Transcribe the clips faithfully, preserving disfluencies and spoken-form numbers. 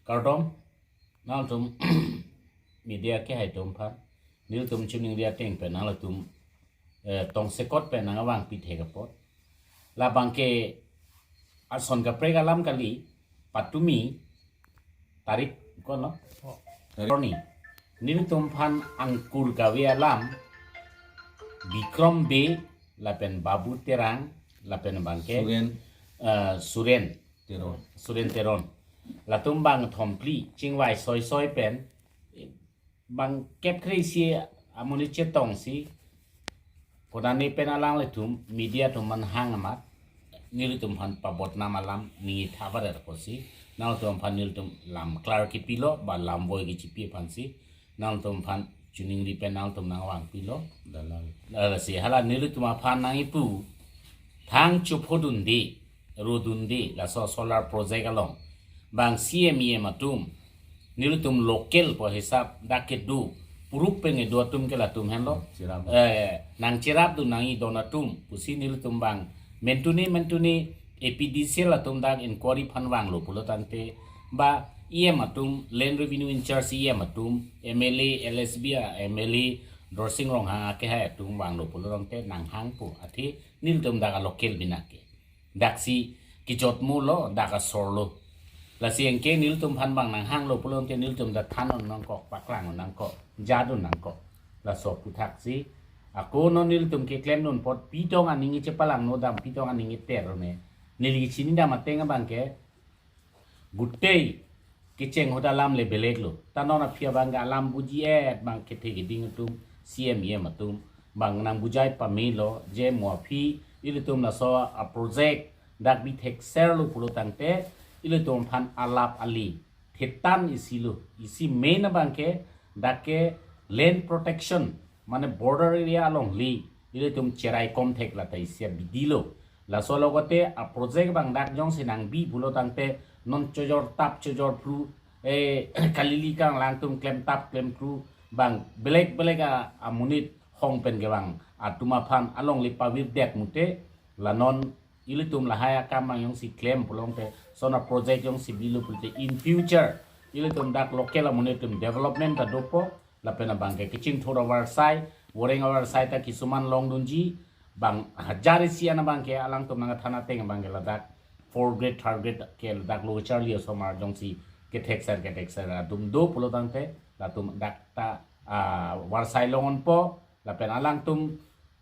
Kardom, nangtum media kehai atum aphan, nelitum chuningri ateng pen nangtum eh, tongsekot pen nangvangpi thek apot. Labang ke ason kaprek alam kali, patumi tarik kono? Tarik. Roni. Nelitum aphan angkur kave alam, Bikrom Bey, lapen Babu Terang, lapen bangke Suren. Eh, Suren. Teron. Suren Teron. Latum bang thom phli, chingvai soi soi pen, bang kep kre isi amonit chetongsi, konane pen alanglitum media atum aphan hang amat, nelitum aphan pabodnam alam ningje tha barer apotsi, nangtum aphan nelitum lam klar kepilo, ba lam voi kechipi aphansi, nangtum aphan chuningri pen nangtum nangvangpilo. Dalal. Lasi hala nelitum aphan nangkipu, thang chophodunde, rodunde, laso solar project along. Bang C M E M atum, nelitum local po hisap dak kedo, puruk pen kedo atum ke latum henlo. Cherap. Eh, nangcherapdun nangji don atum, pusi nelitum bang mentune mentune A P D C L atum dak inquiry aphan vanglo pulo tangte, ba E M atum, Land Revenue in charge E M atum, M L A, L S B a M L A, Dorsing Ronghang akehai atum vanglo pulo tangte nanghangpo, athe nelitum dak a local bina ke. Daksi kejotmo lo, dak asor lo. Lasi anke nelitum aphan bang nanghanglo pulo tangte nelitum dak than-un nangkok, paklang-un nangkok, jadun nangkok. Laso aphuthaksi, ako non nelitum keklemdun apot, pitong aning chepalangno dam, pitong aning ter ne. Neli chinidam ateng abang ke, gutei kecheng ahut alam le belek lo. Ta non aphi abang ke alam buji-et bang kethe keding atum, C M E M atum, bang nangbujai pamelo, je mo aphi, ilitum laso a project dak bithekserlo pulo tangte, ilitum aphan alap ali thetan isi lo, isi main abang ke, dak ke land protection, mane border area along le, ilitum cheraikom thek lata isi abidi lo. Laso logote a project bang dak jongsi nangbi pulo tangte, non chojor tap chojor phru, eh, kalili kanglang atum klemtap klemphru, bang belek belek a, amonit hong pen kevang atum aphan along le pavirdet mute, la non ilitum lahai akam bang jongsi klem pulo tangte, lason a project jongsi bilo pulote in future, ilitum dak local amonit atum development ta dopo, lapen abang ke kechingthur avarsai, voreng avarsai ta kisuman longdunji, bang hajar isi an abang ke alangtum nangthan ateng abang ke ladak fourth grade, third grade ke ladak lo charli osomar jongsi kethekser kethekser atum do pulo tangte, latum dak ta, ah, avarsai long-unpo, lapen alangtum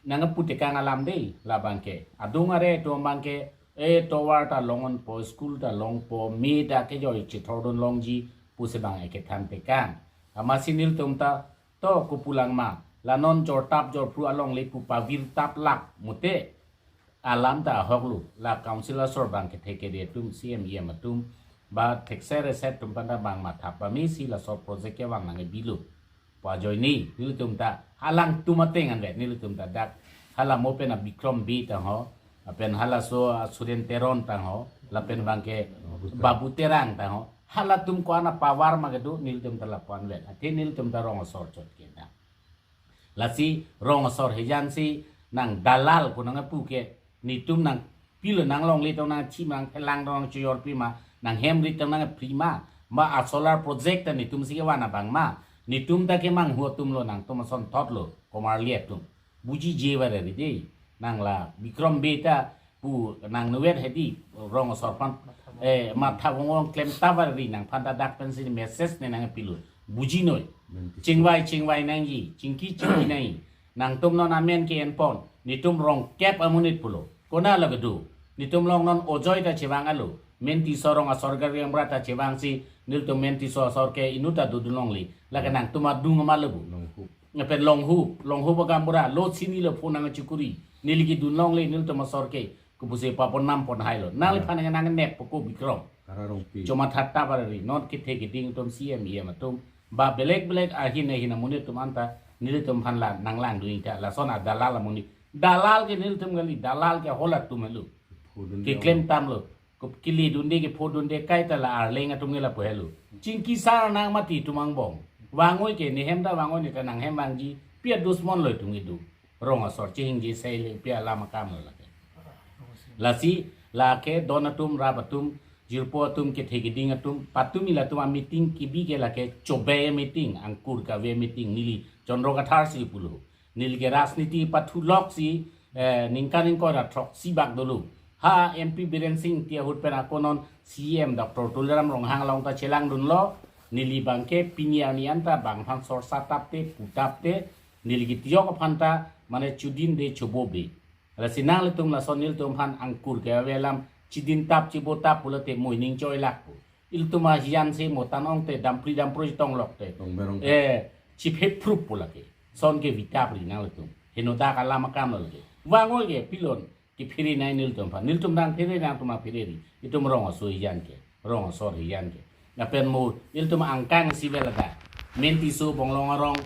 nangputekang alam dei, labang ke. Adung are atum abang ke, eh, tovar ta long-unpo, school ta longpo, me ta kejoi chethordun longji, pusi bang ekethan tekang. Amatsi nelitum ta, to kopulang ma, la non jortap jorphru along le pu pavirtap lak mute. Alam ta ahok lo, la council asor bang kethe kede atum, C M E M atum, ba thekser reset atum aphan ta bang matha pamesi laso project kevang nangbilo pu ajoine, nelitum ta alangtum ateng anvet, nelitum ta dak hala mo pen a Bikrom Bey tangho, lapen halaso a Suren Teron tangho, lapen bang ke Babu Terang tangho, halatum ko-an a power ma kedo, nelitum ta lapu-an vet. Athe nelitum ta rong asor chot ke ta. Lasi rong asor hejansi nang dalal ko nangpu ke, netum nangpilo, nang longle tong nangchim nangphelang tong nangchojor pi ma, nanghem rit tong nangphri ma, ma a solar project ta netumsi kevan abang ma, netum ta kemanghu atum lo, nangtum asonthot lo, komarli atum. Bujije vare ri dei, nang la Bikrom Bey ta pu nang nuvet hedi, rong asor aphan, eh, matha vong vong klemtap vare ri, nangphan ta dak pensi message ne nangpilo. Bujinoi. Menti. Chingvai chingvai nangji, chingki chingki nangji. Nangtum non amen ke-enpon, netum rongkep amonit pulo. Konat la kedo. Netum along non ojoi ta chevang alo. Mentiso rong asor gari ambra ta chevangsi, nelitum Mentiso asor ke inut ta dodun longle. Lake nangtum adung ma lo bu. Longhu. Lapen longhu, longhu ba gaonbura, lo chini lo phone nangchikuri. Neli kedun longle, nelitum asor ke. Kopusi paponam pon hailo. Nangliphan nang nangnep po ko Bikrom. Kara rongpi. Choma thatta vare ri, non kethe keding atum, C M E M atum. Ba belek belek ahin ahin amonit atum anta, nelitum aphan la nanglangdun ta, lason a dalal amonit. Dalal ke nelitum kali, dalal ke halatum helo. Phodun. Keklemtam lo. Ko keledunde kephodunde kaita la Arleng atum ke lapu helo. Chingki sar nang mati atum angbong. Vangoi ke nehem ta vangoi, ne ta nanghem vangji. Pi a dusmon lo itum kedo. Rong asor chehingji sei le pi alam akam lo lake. Lasi lake don atum rap atum Jirpo atum, kethe keding atum, patumi latum a-meeting kebi ke lake chobe meeting, angkur kave meeting, neli Chandra Kathar si pulo. Neli ke rajniti pathuloksi, eh, ningkan ingkoi ra throksi bak dolo. Ha M P Biren Singh Engti ahut pen ako non C E M Doctor Tuliram Ronghang along ta chelangdunlo. Neli abangke pini arni anta bang aphan sorsa tapte, pu tapte, neli ketijok aphan ta, mane chodinde chobobe. Lasi nanglitum lason nelitum aphan angkur kave alam chodin tap chobotap pulote moining choilak pu. Ilitum ahijan si motan ongte dampri dampro chetong lokte, Rongbe rong. Eh, chiphe phrup pu lake. Son ke vitap ri nanglitum. Henodak alam akam lo lake. Vangoi ke pilon kephere nai nelitum aphan. Nelitum dang phere, nangtum aphan phere ri. Itum rong aso hijan ke, rong asor hijan ke. Lapen mo ilitum angkang si vela da. Mentiso, Bonglong arong,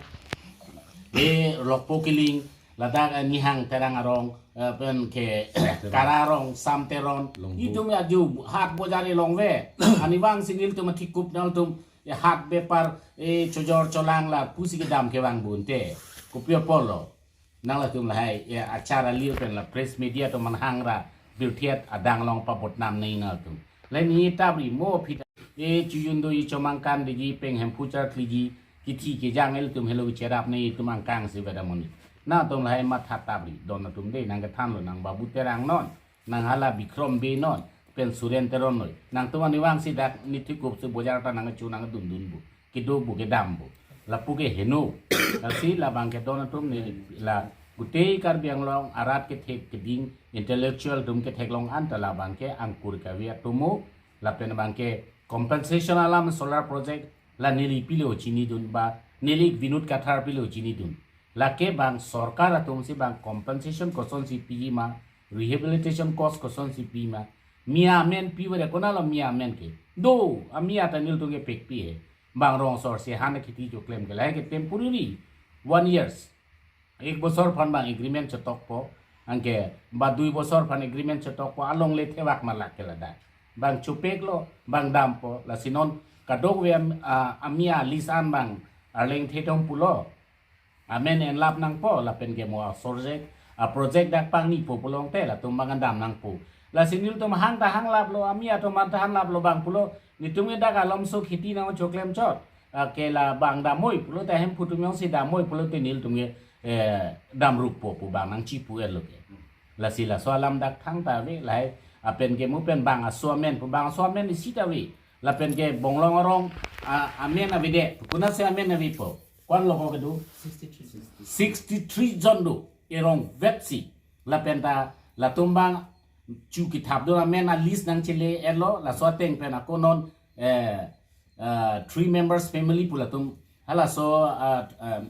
e Lokpo Kiling, ladak, eh, Nihang Terang arong, eh, pen ke Kara arong, Sam Teron. Longbu. Itum ya ju hat bojar e longve. Anivang si nelitum athikup nangtum ya hat bepar, eh, chojor cholang lapusi kedam kevang bunte. Kopi apotlo? Nanglatum lahai, ya, achar alir pen la press media atum manhang ra birthiat adang along pabotnam nai nangtum. Laini tapri mo aphi ta, e chojun do, e chomangkan diji, peng Hemphu charkliji, kithi kejang ilitum helo cherap nai itum angkang si veda moni. Nangtum lahai matha tapri, don atum de, nang kethanlo, nang Babu Terang non, nang hala Bikrom Bey non, pen Suren Teron noi. Nangtum anivang si dak nithikup si bojar ta nang chu nang dundun bu. Kedo bu kedam bu. Lapu ke heno. Lasi labang ke don atum ne la gutei Karbi Anglong arat kethek keding intellectual atum ketheklong anta labang ke angkur kave atomo, lapen abang ke compensation alam solar project la neli pilo chinidun ba, neli Vinod Kathar pilo chinidun. Lake bang sorkar atum si bang compensation kosonsi piji ma, rehabilitation cost kosonsi pi ma. Mia amen pi vare, konatlo mia amen ke? Do, amia ta nelitum ke pekpi he. Bang rong asor si han kheti choklem ke lahai ke temporary, one years. Ek bosor aphan bang agreement chetokpo, anke ba dui bosor aphan agreement chetokpo, alongle thevak malak ke ladak. Bang chopeklo, bang dampo, lasi non kadokave am-, ah, amia lease an bang arleng thethom pulo. Amen enlap nangpo, lapen ke mo a-project, a-project dak pangnipo pulongte latum bang dam nangpo. Lasi nelitum hang ta hanglaplo, amia atum an ta hanglaplo bang pulo, nelitum ke dak alomso kheti nang choklem chot. Ah, ke la bang damnoi pulote, Hemphu atum jongsi damnoi pulote nelitum ke, eh, damrukpo pu bang nangchipu-etlo ke. Lasi laso alam dak thangta ave, lahai apen ke mo pen bang aso amen pu, bang aso amen isi ta ave. Lapen ke Bonglong arong, ah, amen avedet. Konatsi amen avepo? Ko-anlo ko kedo? Sixty-three. Sixty-three jon do. Erong vetsi. Lapen ta latum bang chu kethap do amen a-list nangchele etlo, laso ateng pen ako non, eh, eh, three members family pu latum. Halaso, ah, ah,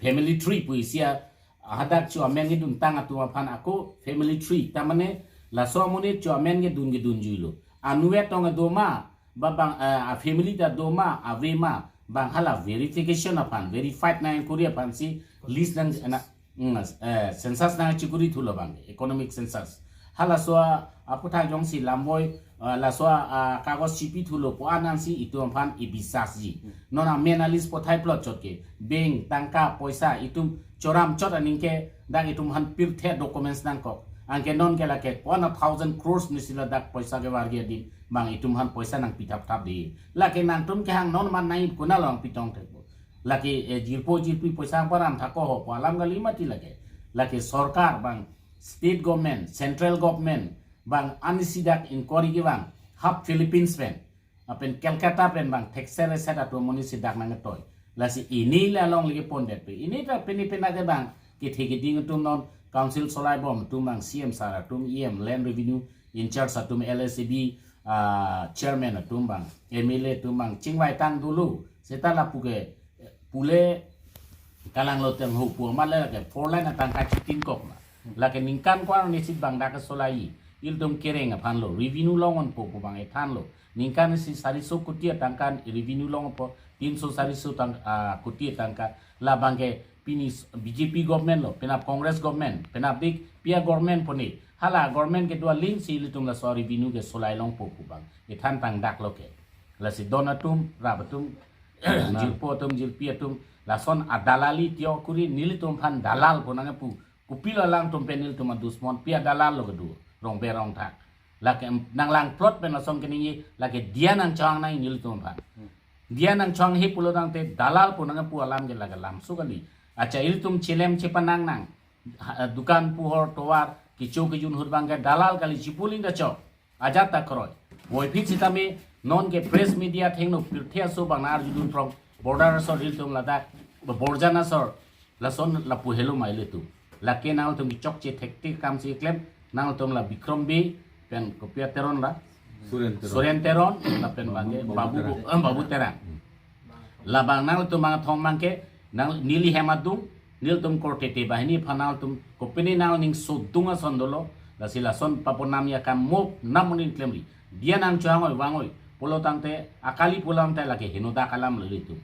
family tree pu isi a, hadak chu amen kedun tang atum aphan ako family tree. Ta mane laso amonit chu amen kedun kedun juilo. Anvet tong do ma, ba bang, eh, a-family ta do ma, ave ma, bang hala verification aphan, verified nangkori aphan si list nang, na, mm, eh, census nangchikori thulo bang, economic census. Halaso a, aputhak jongsi lamvoi, ah, laso a, ah, kagos chipi thulo pu an ansi itum aphan ibisas ji. Hmm. Non amen a-list pothai plot chot ke. Bank, tangka, poisa, itum choram chot aning ke, dak itum aphan pirthe documents nangkok. Anke non ke lake one thousand crores nisi ladak poisa kevarji adim, bang itum aphan poisa nangpi thap thap di. Lake nangtum kehang non man nai konatlo nangpi tongthekpo? Lake, eh, jirpo jirpi poisa param thako ho, pu alam kali mati lake. Lake sorkar bang, state government, central government, bang anisi dak inquiry kevang, half Philippines pen, lapen Calcutta pen bang, thekser eset atum amonit si dak nangtoi. Lasi ini le alongle kepondetpe. Ini ta pini pina ke bang, kethe keding atum non, council solai bom atum bang, C M sir atum, E M, land revenue in charge atum, L S A B, ah, chairman atum bang, M L A atum bang, chingvai tang dolo. Seta lapu ke, pule kalanglo teng ho pu amat le lake four lane atangka chitin kok ma. Lake ningkan ko-an nisit bang dak kesolai. Ilitum kereng aphan lo, revenue longonpo pu bang ethanlo. Ningkan si sariso koti atangka revenue longonpo, tinso sariso tang, ah, koti atangka. Labang ke pini s-, B J P government lo, penap Congress government, penap dik pia government pone. Hala government kedo aling si ilitum laso revenue kesolai longpo pu bang ethan tang dak lo ke. Lasi don atum, rap atum, na, jirpo atum, jirpi atum, lason adalali tiok kori, nelitum aphan dalal pu nangpu. Kopilo alangtum pen nelitum adusmon, pi adalal lo kedo, rongbe rongthak. Lake nang langplot pen lason keningje, lake diya nangchohang nang nelitum aphan. Diya nangchohanghe pulo tangte dalal pu nangpu alam ke lake lamso kali. Acha ilitum chelem chepanang nang. Ha, dukan puhor tovar kecho kejun ahut abang ke dalal kali, chipuling ta chok. Ajat ta kroi. Voiphit sitame non ke press media athengno pirthe aso abang nang arjudun from border asor ilitum ladak, borjan asor lason lapu helo ma ilitum. Lake nangtum chokche thektik kam si klem, nangtum la Bikrom Bey pen kopi a Teron la, Suren Teron. Suren Teron, lapen Babu, bangke Babu Babu Terang. Terang. Hmm. Labang nangtum bang thom bangke, nang neli hem adung, nelitum korte te banghini aphan nangtum kopine nangning sodung ason dolo, lasi lason paponam ya kam mo nam unin klemri. Diya nangchohang oi vang oi, pulo tangte akali pulo tangte lake henodak alam lo ilitum.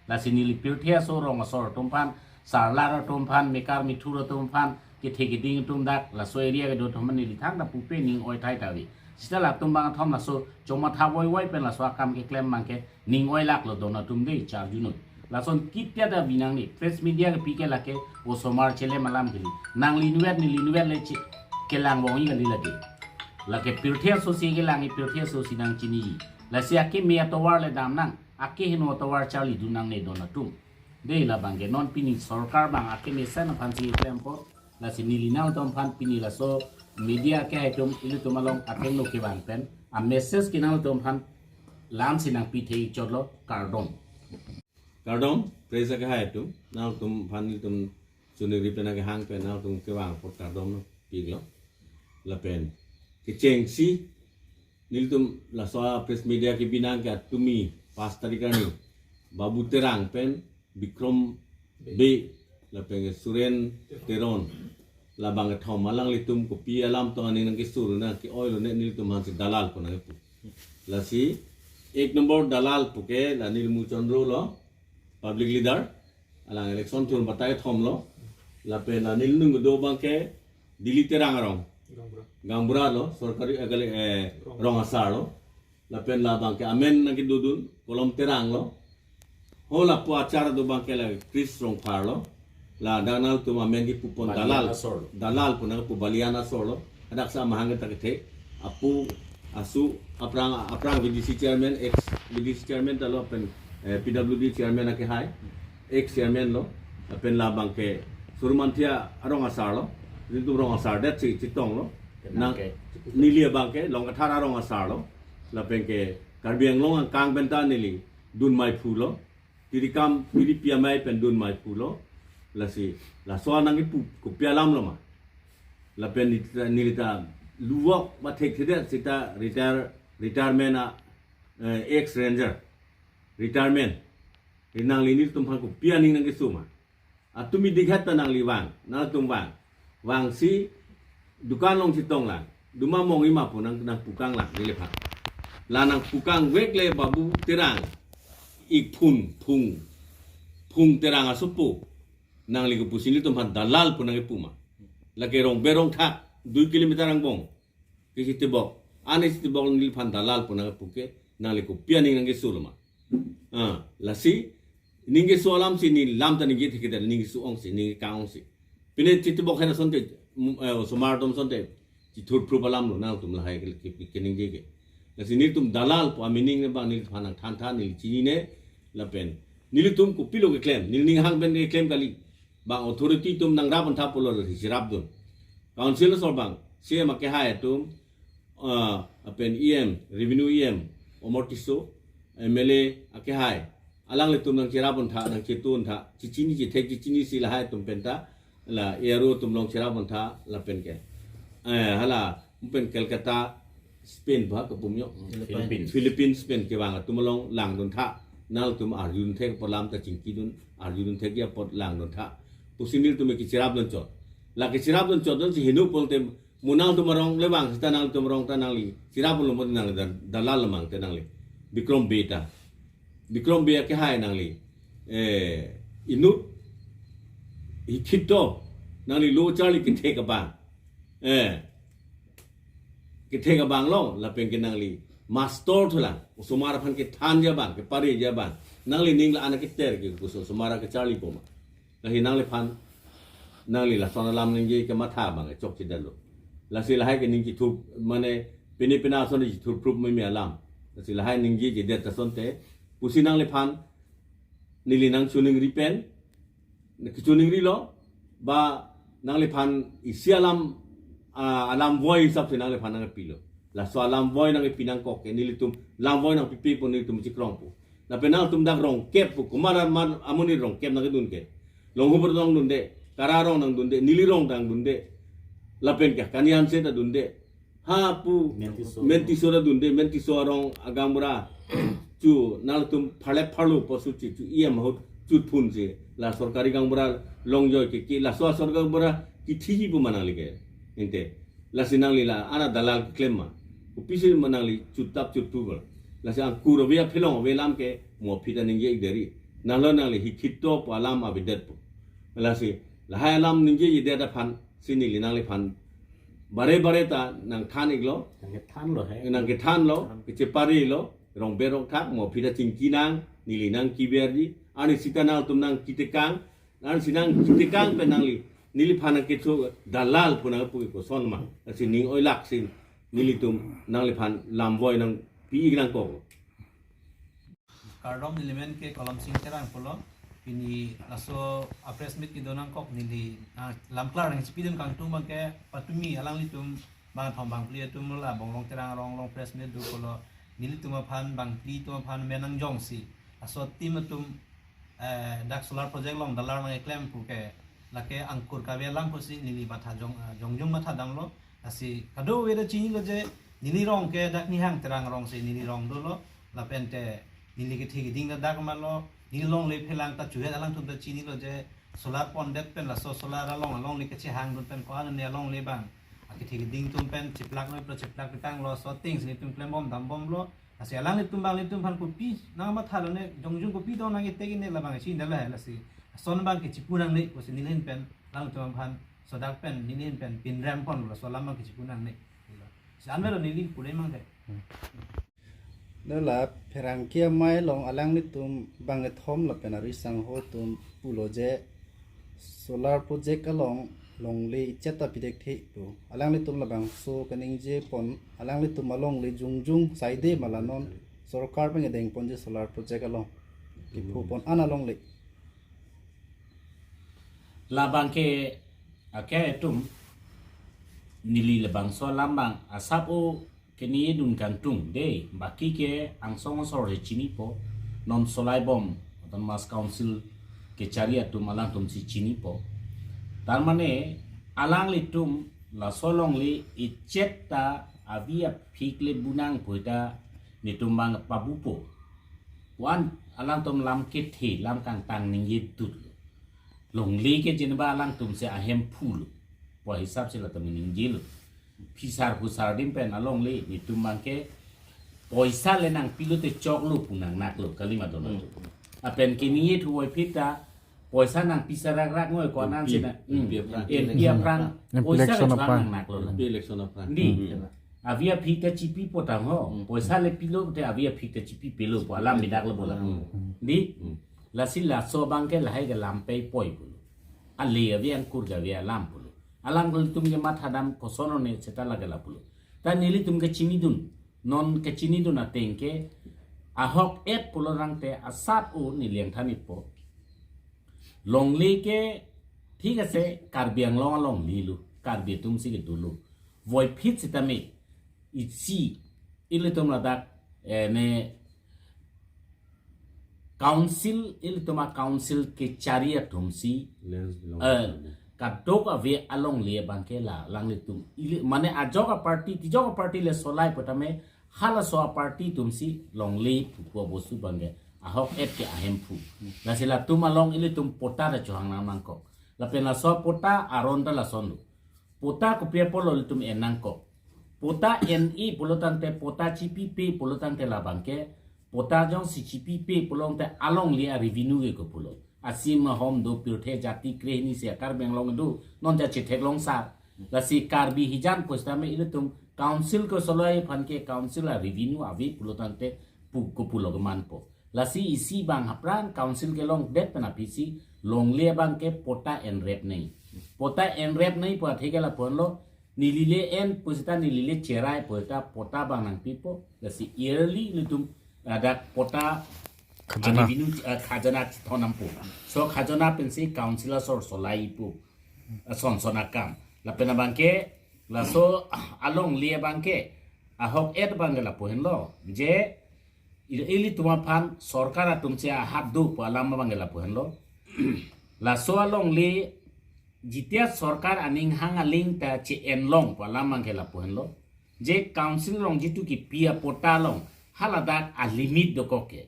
Lasi neli pirthe aso rong asor atum aphan, sarlar atum aphan, mekar mithur atum aphan, kethe keding atum dak, laso area kedo atum aphan neli thangta pupe ning oi thai ta ave. Sita latum bang thom laso chomatha voi voi pen laso akam keklem bangke ning oi lak lo don atum de charjunoi. Lason kitya ta binang ni, press media kepi ke lake osomar chelem alam kali. Nangli inutvet neli inutvet le che, kelang vong-i kali lake. Lake pirthe aso si kelang-i, pirthe aso si nangchini-i. Lasi akeme atovar le dam nang, akehingno atovar charlidun nangne don atum. De labang ke non pini sorkar bang akemesen aphan si klem apot, lasi neli nangtum aphan pini laso media akehai atum ilitum along athengno kevang pen a message ke nangtum aphan lam si nangpi thei chotlo, kardom. Kardom, press akehai atum, nangtum aphan ilitum chuningri pen akehang pen nangtum kevang apot kardom no piklo. Lapen kechengsi nelitum laso a press media kebinang ke atumi pas tarik arni Babu Terang pen Bikrom Bey lapen ke Suren Teron, labang kethom alanglitum kopi alam tong aning nangkesur nang ke-oilo ne nelitum aphan si dalal pu nangpu. Lasi ek nombor dalal puke la Nilmu Chondro lo, public leader, alang election thur batai thom lo, lapen la neli nung do bangke Dili Terang arong, Gaonbura. Gaonbura lo, sorkari agale, eh, Rong. Rong asar lo, lapen labang ke amen nangkedodun Kolom Terang lo, ho lapu achar do bangke la Chris Rongphar lo, ladak nangtum amen kepupon Balian dalal, asor lo. Dalal pu nangpu Balian asor lo, hadak sa mahang ta kethe, apu asu aphrang, aphrang V D C chairman, ex V D C chairman ta lo pen, eh, P W D chairman akehai, ex chairman lo, lapen labang ke Surmanthia arong asar lo, nelitum rong asar det si chetong lo, nang ke neli abang ke Longkathar arong asar lo, lapen ke Karbi Anglong angkang pen ta neli dun mai phu lo, tirikam tiripi amei pen dun mai phu lo, lasi laso nangkepu kopi alam lo ma. Lapen neli ta, neli ta luvok ba thekthedet sita retire, retirement a, eh, ex ranger, retirement. Ri nangli nelitum aphan kopi aning nangkeso ma. Atumi dikhat ta nangli vang, nangtum vang. Vangsi dukan along chetong lang, duma mong-i ma pu nang, nangpukang lang neliphan. La nangpukang vek le Babu Terang, ik phun, phung, phung Terang asopo. Nangli kopusi nelitum aphan dalal pu nangkepu ma. Lake Rongber Rongthak, dui kilometer angbong kechetibok, ani chetibok neliphan dalal pu nangkepu ke, nangli kopi aning nangkeso lo ma. Ah, lasi ningkeso alam si neli lam ta ningje thekthedet, ningkeso ong si, ningkang ong si. Pine chetibok hena asonte, mm, eh, osomar atum asonte chethur phrup alam lo nangtum lahai ke, ke, ke, keningje ke. Lasi nelitum dalal pu a meaning ne bang neliphan nangthan than, neli chinine, lapen nelitum kopilo keklem, neli ning hang pen keklem kali. Bang authority atum nangrap an tha pulo cherapdun. Council asor bang, C M akehai atum, ah, lapen E M, Revenue E M, Omor Tisso, M L A akehai, alanglitum nangcherap an tha, nangchetun tha, chechini chethek chechini si lahai atum pen ta, la A R O atum along cherap an tha, lapen ke, eh, hala, pen Calcutta, Spain ba kapum yo. Philippines. Philippines pen kevang atum along langdun tha. Nangtum arjudun thek apot lam ta chingkidun, arjudun thek apot langdun tha pusi nelitum kecherapdun chot. La kecherapdun chot dun si heno pulote mo nangtum arong le vang sita nangtum arong ta nangli cherap lo mo nangli da-, dalal mang te nangli. Bikrom Bey ta. Bikrom Bey akehai nangli. Eh, inut hithit do nangli lo charli kethek abang. Eh, kethek abang lo, lapen ke nangli master thulang, osomar aphan kethanji abang, kepareji abang. Nangli ning la-an keter ke pusi osomar kecharli po ma. Lasi nangliphan, nangli lason alam ningje kematha abang chokchedetlo. Lasi lahai ke ning kethup, mane Pini pina ason chithurphrup meme alam. Lasi lahai ningjejedet asonte pusi nangliphan neli nangchoningri pen, kachoningrilo, ba nangliphan isi alam, ah, alam voi hisap si nangliphan nangpilo. Laso alam voi nangpi nangkok ke nelitum lam voi nangpipe pu nelitum chikrongpo. Lapen nangtum dak rongkep pu, komat amonit rongkep nangkedun ke. Longhu Bordong dunde, Kara rong nangdunde, neli rong nangdunde. Lapen ke Kani Hanse ta dunde. Ha pu Mentiso. Mentiso ta dunde, Mentiso arong agaonbura. Chu nangtum pharle pharlo posu chi chu iem ahut chutphun si la sorkari gaonbura longjoi ke, ke laso sorkari gaonbura kithiji pu ma nangli ke. Ente. Lasi nangli la ana dalal keklem ma. Kopisi ma nangli chutap chutpu ba. Lasi angkur ave aphelong ave alam ke mo aphi ta ningje-ik deri. Nanglo nangli hikhito pu alam avedetpo. Lasi lahai alam ningjejedet aphan si neli nangliphan bare bare ta nangthan-iklo. Nangkethanlo he. Nangkethanlo, kecheparilo, rongber rongthak, mo aphi ta chingki nang, neli nangkiberji, ani sita nangtum nangkitekang, ani si nangkitekang pen nangli, neliphan nangkecho dalal pu nangpu koson ma, lasi ning oilak si, nelitum nangliphan lam voi nangpi-ik nangkok. Kardom, neli men ke Kolom Sing Terang pulo. Pini laso a press meet kedo nangkok neli, ah, lam klar nangchipidun kangtung abang ke patumi alanglitum bangthom bangphli atum la Bongrong Terang arong along press meet do pulo. Nelitum aphan bangphli atum aphan men nangjongsi laso team atum, eh, dak solar project along dalal nangkeklem pu ke lake angkur kave alam pusi neli matha jong, ah, jongjung matha damlo. Lasi kadokave ta chinilo je neli rong ke dak Nihang Terang arong si neli rong dolo. Lapen te neli kethe keding ta dak malo. Neli longle phelang ta chuhet alangtum ta chinilo je solar pondet pen laso solar along alongle kachehangdun pen ko-an ne alongle abang akethe keding atum pen chiplak noi pulo chiplak petanglo, so things nelitum klembom dambomlo. Lasi alanglitum bang nelitum aphan kopi nangmatha lone, jongjung kopi do nangketek ne labang si dala he. Lasi ason abang ke chipu nangne pusi neli ahin pen alangtum aphan sodak pen neli ahin pen pinrem ponlo, laso alam abang ke chipu nangne. Si anvelo neli pule mangke. Nela Pherangke Amei along alanglitum bangkethom lapen ari sangho atum pulo je solar project along longle ichet ta pidekthe pu. Alanglitum labangso kaningje pon, alanglitum alongle jongjung saide ma la non sorkar pen kedeng ponji solar project along kepho pon ana longle. Labang ke ake atum neli labangso alam abang asap o keni dun kangtung de, baki ke angsong asor he chinipo, non solai bom, Autonomous Council kechari atum alangtum si chinipo. Tar mane alanglitum laso longle ichet ta avi aphik le bunang pu ta netum bang pabupo. Wan alangtum lam kethe, lam kangtang ningje dut. Longle ke jenba alangtum si ahemphu lo. Pu ahisap si latum ningjelo. Phisar phusar adim pen alongle netum bang ke poisa le nangpilo te choklo pu nangnaklo, kalima dono tu. Hmm. Lapen kini ye thu voi phita poisa nangpi sarak rak ngoi ko anan si na. Hmm. N P F aphrang. N P F aphrang. Poisa le chuang nangnaklo la. N P election aphrang. Di. Hmm. Avi aphik ta chipipo tang ho. Hmm. Poisa le pilo te avi aphik ta chipipelo pu alam bidaklo bola. Hmm. Di. Hmm. Lasi laso bang ke lahai ke lam pei poi pulo. Ale avi angkur ke avi alam pulo. Alanglitum ke matha dam koson ne seta lake la pulo. Ta nelitum kechinidun. Non kechinidun ateng ke ahok et pulo tangte asap o neli nangthan-ikpo. Longle ke thik ase Karbi Anglong alongle lo. Karbi atum si kedo lo. Voiphit sitame isi ilitum ladak, eh, ne council, ilitum a-council kechari atum si, Lands belong eh, to them. Kadokave alongle bang ke la alanglitum. Ili, mane ajok a-party, tijok a-party le solai pu tame, halaso a-party atum si longle pu ko bosu bang ke. Ahok et ke ahemphu. Lasi latum along ilitum patta ta chohang nang nangkok. Lapen laso patta aron ta lason lo. Patta kopi apotlo ilitum en nangkok. Patta en-e pulo tangte patta chipipe pulo tangte labang ke. Patta jongsi chipipe pulo tangte alongle a-revenue ke kopulo. Asim ahom do pirthe jati krehini si Karbi Anglong do non ja chetheklong sar. Lasi Karbi hijan pusitame ilitum council ko solai aphan ke council a-revenue ave pulo tangte pu kopulo kemanpo. Lasi isi bang aphrang council kelongdet pen aphi si longle abang ke patta enrep nei. Patta enrep nei pu athe ke lapu-an lo, Neli le en pusita neli le cherai pusita patta abang nangpipo. Lasi yearly ilitum ada patta Khajana. Revenue, eh, khajana chithon nangpo. So khajana pensi council asor solaipo. Eh, son son akam. Lapen abangke, laso alongle abangke, ahok et abangke lapu henlo. Je, ili, ilitum aphan sorkar atumsi ahat do pu alam abangke lapu henlo. Laso alongle, jitia sorkar aning hang aling ta che-en long pu alam abangke lapu henlo. Je council along jitu kipi apatta along, haladak alimit dokok ke.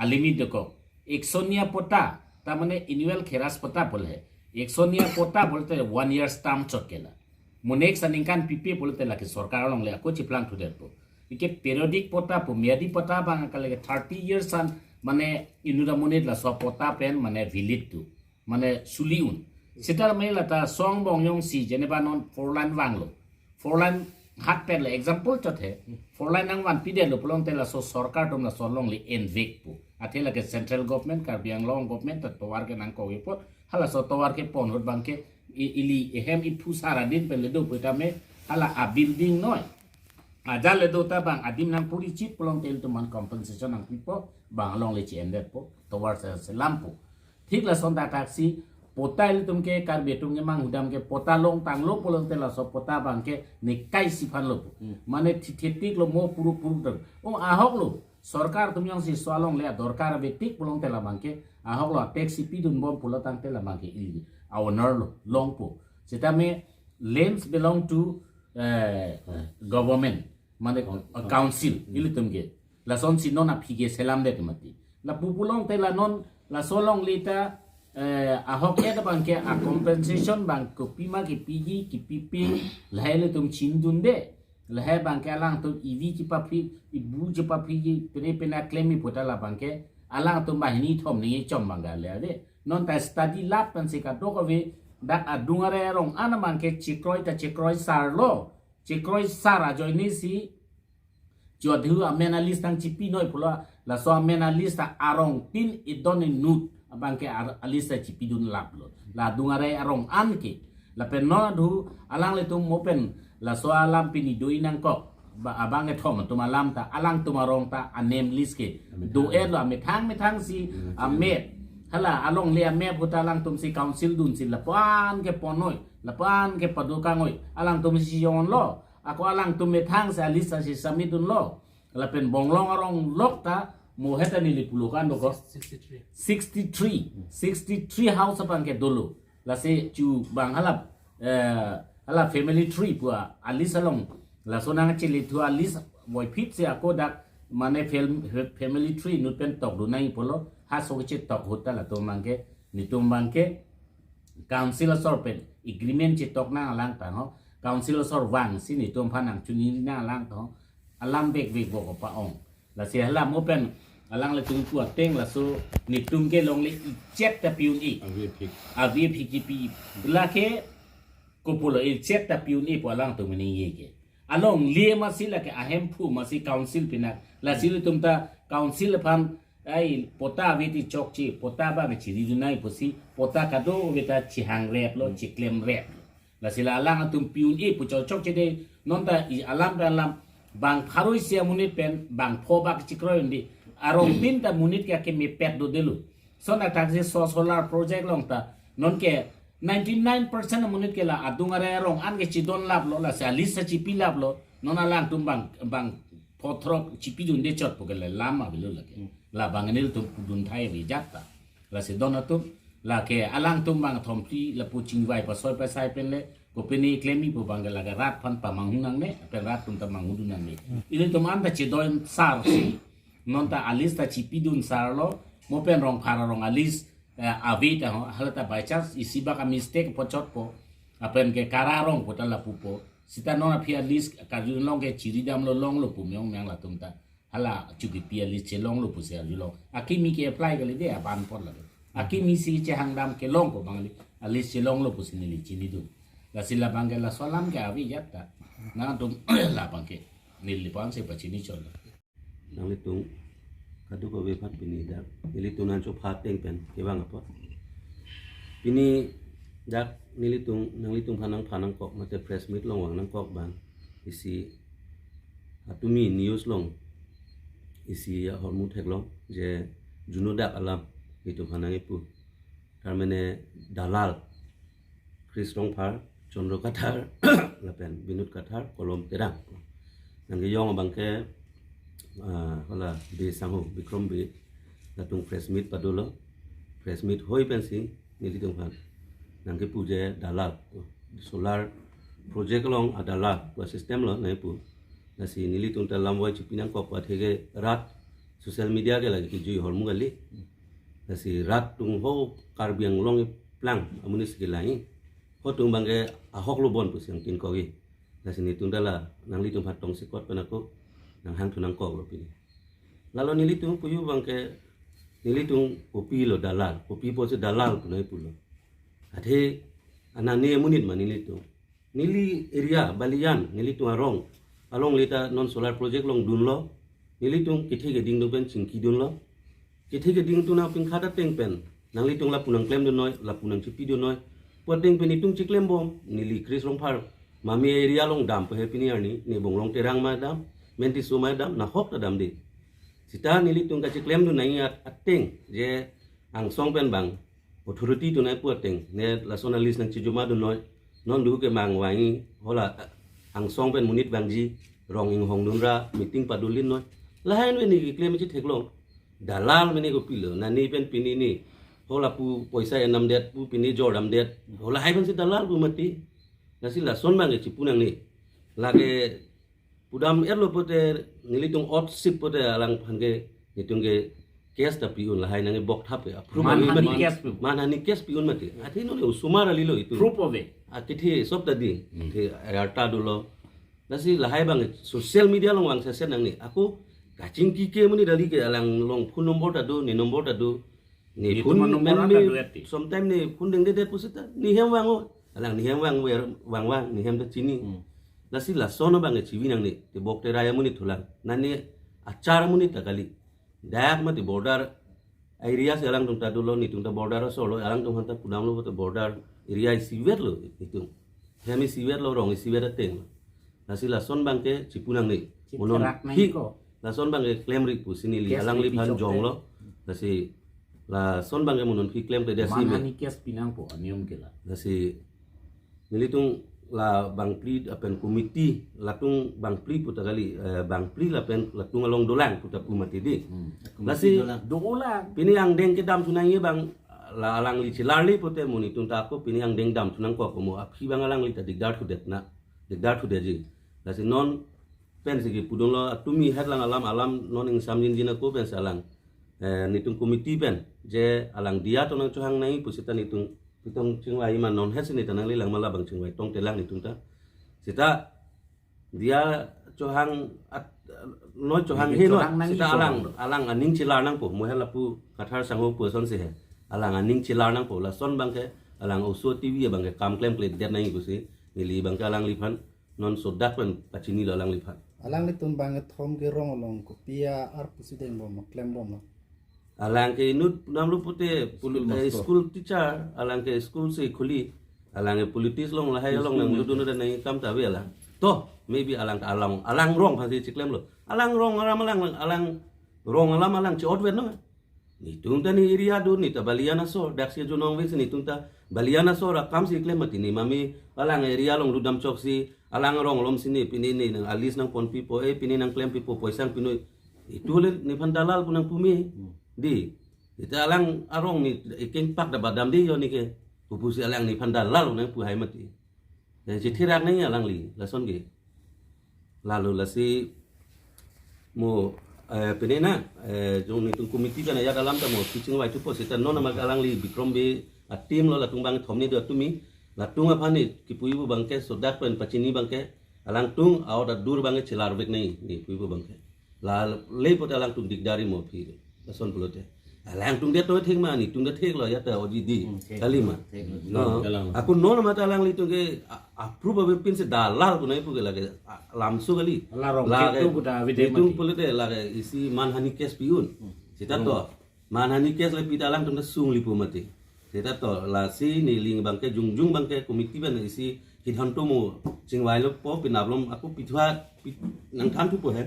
Alimit dokok. Eksonia patta, ta mane annual kheras patta pulo he. Eksonia patta pulote one year term chot ke la. Mo next aningkan pipe pulote lake sorkar alongle ako chiplang thudetpo. Ike periodic patta pu, meyadi patta abang kalake thirty years an mane inut amonit laso patta pen mane valid do. Mane suli un. Seta mane lata song bong yong si jeneba non four lane vanglo. Four lane hat pen le example chot he. Four lane nangvanpidetlo pulote laso sorkar atum laso alongle envekpo. Athe lake central government, Karbi Anglong government ta tovar ke nangkok apot. Halaso tovar kepon ahut abangke i-, ili ehem iphu sar adin pen le do pu tame hala a building noi. Ajal le do ta abang adim nangpuri chit pulote ilitum aphan compensation nangpipo, abang alongle che-endetpo, tovar se, selampo. Thik lason thakthak si patta ilitum ke Karbi atum ke manghudam ke patta longtanglo pulote laso patta abangke nekai si aphan lo pu. Hmm. Mane thithetik lo mo puruk puruk dam. O ahok lo. Sorkar atum yong si so alongle adorkar ave tik pulote la abangke ahok lo, tax si pidun bom pulo tangte la abangke ili a owner lo longpo. Seta me lands belong to, eh, government, mane, uh, council, ilitum ke. Lasonsi non aphi ke selamdet mati. Lapu pulote la non, laso alongle ta, eh, ahok et abangke a compensation abang kopima kipiji, kipipin, lahai ilitum chindunde. Lahai abangke alangtum ivi chipaphi, ibu chipaphi, pine pine klem iputa la abangke, alangtum banghini thom ni chom abang gale ave. Non ta study lap pensi kadokave, dak adung arai arong an abangke chikroi ta chikroi sarlo. Chikroi sar ajoine si, jodhu amen a-list nangchipi noi pulo, laso amen a-list ta arong tin idon inut abangke ar-, a-list ta chipidun laplo. La adung arai arong an ke. Lapen non adhu alanglitum mo pen laso alam pini do-i nangkok. Ba abang ethom atum alam ta, alangtum arong ta a-name list ke. Amethang. Do-etlo amethang methang si, hmm, a-map. Hala alongle a-map ahut alangtum si council dunsi lapu-an kepon noi, lapu-an kepadokang noi. Alangtum si yonlo. Ako alangtum methang si a-list si submit dunlo. Lapen Bonglong arong lok ta mo heta neli pulo kan dokok. Sixty-three. Sixty-three. Sixty-three house abangke dolo. Lasi chu abang hala, eh, hala family tree pu a-list along. Laso nangchele thu a-list voiphit si ako dak mane fam-, family tree inut pen tokdun nangji pulo. Ha so kechetok ahut ta latum abangke, netum abangke council asor pen agreement chetok nang alang tang ho. Council asor vangsi netum aphan nangchini nang alang tang ho. Alam vekvek bok pa-ong. Lasi hala mo pen alanglitum pu ateng laso netum ke longle ichet ta pi un-e. Avi aphi. Avi aphi kipi. Lake kopulo ichet ta pi un-e pu alangtum ningje ke. Alongle masi lake ahemphu masi council pinak. Lasi ilitum ta council aphan ai patta ave ti chokche, patta abang chiridun nangji pusi, patta kadokave ta chihang replo, hmm, chiklem replo. Lasi la alangtum pi un-e pu chokche de, non ta i alam pen alam, bang pharo isi amonit pen, bang pho bak chikroi un-e, arong tin ta monit ke kemepet dodelo. Lason athak si so solar project along ta, non ke ninety-nine percent amonit ke la adung arai arong an ke chidon laplo, lasi a-list ta chipi laplo, non alangtum bang, bang pho throk chipidunde chot pu ke la lam avelo lake. Hmm. La abang nelitum pudun thai ave jat ta. Lasi don atum, lake alangtum bang thom phli lapu chingvai pasoi pasai pen le, kopine klem-i pu abangke lake rat aphan pamanghu nangne, pen rat atum ta manghudun nangne. Hmm. Ilitum an ta chidon sarsi, non ta a-list ta chipidun sarlo, mo pen Rongphar arong a-list, eh, ave ta ho, hala ta by chance isi bak a-mistake pu chotpo, lapen ke Kara arong pu ta lapupo, seta non aphi a-list karjulong ke chiridamlo longlo pu meyong meyang latum ta. Hala chu kipi a-list chelonglo pusi arjulong. Akimi ke-apply kali de aban apot lake. Akimi si chehangdam kelong ko bangli a-list chelonglo pusi neli chinidun. Lasi la abangke laso alam ke ave jat ta. Nangtum la abangke neli pon si pachini chotlo. Nanglitum kadokave aphan pini dak ilitum an chopha ateng pen kevang apot. Pini Dak nelitum, nanglitum aphan nangphan nangkok, mate press meet along vang nangkok abang, isi atumi news along isi ahormu theklong je juno dak alam itum aphan nangkipu. Karmene dalal Chris Rongphar, Chandra Kathar, lapen Binod Kathar, Kolom Terang. Nangkejong abang ke, ah, hala Bey sangho, Bikrom Bey, latum press meet padolo. Press meet hoi pensi nelitum aphan nangkipu je dalal, solar project along adalal pu system lo nangkipu. Lasi nelitum ta lamvoi chipi nangkok pu atheke rat social media ke lake kejui ahormu kali. Lasi rat atum ho Karbi Anglong iplang amonit si kelang-i. Ho atum abang ke ahok lo bon pusi nangpinkok-i. Lasi netum ta la nanglitum aphan tongsekot pen ako nanghangthu nangkok lo pini. Lalo nelitum puyu abang ke, nelitum kopi lo dalal, kopi pusi dalal pu nangkipulo. Athe anani amonit ma nelitum. Neli area Balijan, nelitum arong along leta non solar project along dunlo. Nelitum kethe keding atum pen chingkidunlo. Kethe keding atum nangpinkhat ateng pen nanglitum lapu nangklemdunnoi, lapu nangchipidunnoi pu ateng pen itum chiklembom. Neli Chris Rongphar mami area along dam pu he pini arni, ne Bonglong Terang ma dam, Mentiso ma dam, nahok ta damde. Seta nelitum kachiklemdun nangji at-, ateng je angsong pen abang authority atum nangpu ateng, ne lason a-list nangchijumadunnoi. Non duhu ke mang vang-i, hala angsong pen monit vangji, rong inghongdunra, meeting padolinnoi. Lahai anve ne keklem chitheklong. Dalal mene kopilo, nani pen pini ne, hala pu poisa enamdet pu pini jordamdet. Halahai pensi dalal pu mati. Lasi lason abang ke chipu nangne. Lake pudam erlo pote nelitum otsip pote alangphan ke netum ke case ta pi-un, lahai nangkebok thap ke. Approve Manhani mati. Case pu. Manhani case pi-un mati. Athe non osomar kali lo itum. Proof ave. Akethe sob ta di. Hmm. Athe arta dolo. Lasi lahai abang social media along vangsaset nangne. Ako kachingki ke amonit kali ke alang along phone number ta do, ne number ta do. Ne netum phone number men ata me do ati. Sometime ne phone dengdedet pusita, ne hem vang-o. Alang ne hem vang ver, vang vang, ne hem ta chini. Hmm. Lasi lason abang ke chivi nangne, tebok terai amonit thulang. Nani achar amonit ta kali. Dak mati border area si alangtum ta dolo, netum ta border asor lo, alangtum aphan ta pudamlo ta border area isivet lo itum. Hem isivet lo, rong isivet ateng lo. Lasi lason abang ke chipu nangne. Chip monon kerak nang phi ko. Lason abang ke klemri pusi neli, case alangliphan pi chok jonglo. Te. Lasi lason abang ke monon phi klemkledet si me. Manhani case pi nangpo, aniyom ke la. Lasi nelitum la bangphli lapen committee, latum bangphli pu ta kali, eh, bangphli lapen latum along dolang pu ta pu mati di. Hmm. Lasi committee dolang. Dolang. Pini angdeng kedamthu nangji abang, la alangli chelarli pute mo netum ta ako pini angdeng damthu nangkok mo, aphi abang alangli ta dikdar thudet na, dikdar thudetji. Lasi non pensi kipudunlo, atumi hetlang alam, alam non ingsamjinjin ako pensi alang, eh, netum committee pen je alang diya to nangchohang nangji pusita netum pitong chingvai ma, non hetsi ne ta nanglilang ma, labang chingvai tong telang netum ta. Sita diya chohang at, noi chohang ne he noi, chohang nangji sita alang, chohang lo. Alang aning chelar nangpo, mo he lapu Kathar sangho pu asonsi he. Alang aning chelar nangpo, lason abang ke alang oso T V abang ke kam klemkledet nangji pusi neli abang ke alangliphan non sodak pen pachinilo alangliphan. Alanglitum bang kethom ke rong along kopi a-ar pusi dengbom, klembomlo? Alang ke inut namlo pute poli-, school eh, master, school teacher, alang ke school si khuli, alang ke politics along lahai along nang, school master, ludun dan nang kam ta ave alang. To, maybe alang ta alang, alang rong aphansi chiklemlo. Alang rong alam alang, alang rong alam alang chi-otvet no. Netum ta ne area do, ne ta Balijan asor, dak si junong vek si netum ta Balijan asor akam si klem mati ne mami alang area along ludam chok si, alang rong alom si ne pini ne nang a-list nangponpipo, eh, pini nangklempipo, poisa nangpinoi. Itu le nephan dalal pu nangpu me. Hmm. Di. Ita alang arong ne ekeng pak da badam di yo ne ke. Pupusi alang nephan dalal pu nangpu hai mati. Eh, chithi rak nangji alangli, lason ke. Lalu lasi mo, eh, pini na, eh, jong netum committee pen ajat alam ta mo, teaching wai tu po sita non nama alangli Bikrom Bey a-team lo, latum bang thom ne do atumi, latum aphan ne kipuji pu abang ke, sodak pen pachini abang ke, alangtum a-order dur abang ke chelarvek nangji, ne puji pu abang ke. La le pote alangtum dikdar-i mo aphi. Lason pulote. Alangtum det noi thek ma, netum det theklo ya ta oji di. Hmm, thek. Kali ma. Thek. Oh. Kalang. Ako non mata alanglitum ke a-, approve ave pensi dalal pu nangpu ke lake, a, lamso kali. La rong lake, ketu pu ta ave de netum mati. Pulote lake isi manhani case pi-un. Hmm. Sita to. Hmm. Manhani case le pi ta alangtum ta sungli pu mati. Seta to lasi neli abangke jongjong abangke committee pen isi hidhonto mo chingvai lo po, pinap lom ako pithuat pit nangthan thupo he.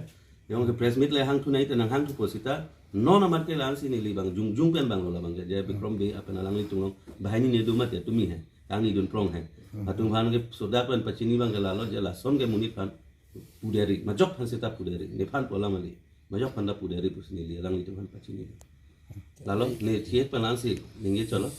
Jong ke press meet le hang thunei te nanghang thupo seta non amat ke lasi neli abang jongjong pen abang lo la abangke Jai Bikrom Bey apen alanglitum along banghini ne do mati tumi he. Kangni dun prong he. Atum aphan ke sodak pen pachini abangke lalo je lason ke monit aphan puderi, majok aphan seta puderi, nephan pu alam kali. Majok aphan ta puderi pusi neli alanglitum aphan pachini. Lalo ne thiek pen lasi ningje cholo.